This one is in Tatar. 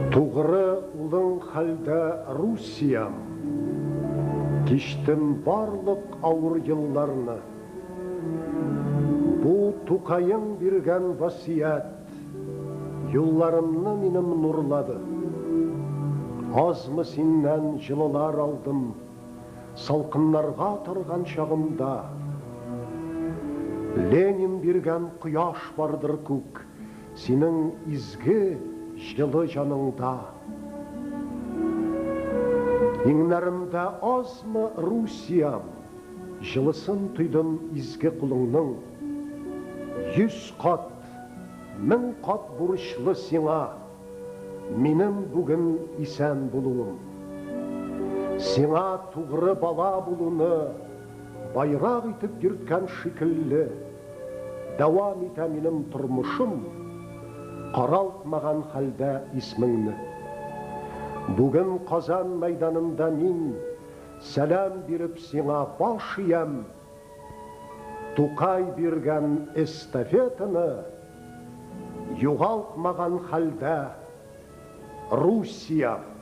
Тугры улың хәлдә, Русиям, Кичтем барлык авыр елларны. Бу Тукаең биргән васыять Юлларымны минем нурлады. Азмы синнән җылылар алдым Салкыннарга торган чагымда. Ленин биргән кояш бардыр күк Синең изге, җылы җаныңда. Иңнәремдә азмы, Русиям, Җылысын тойдым изге кулыңның. 100 кат, 1000 кат бурычлы сиңа Минем бүген исән булуым. Сиңа тугры бала булуны Байрак итеп йөрткән шикелле, Дәвам итә минем тормышым, Каралтмаган хәлдә исмеңне. Бүген Казан мәйданында мин Сәлам биреп сиңа баш иям, Тукай биргән эстафетаны Югалтмаган хәлдә, Русиям!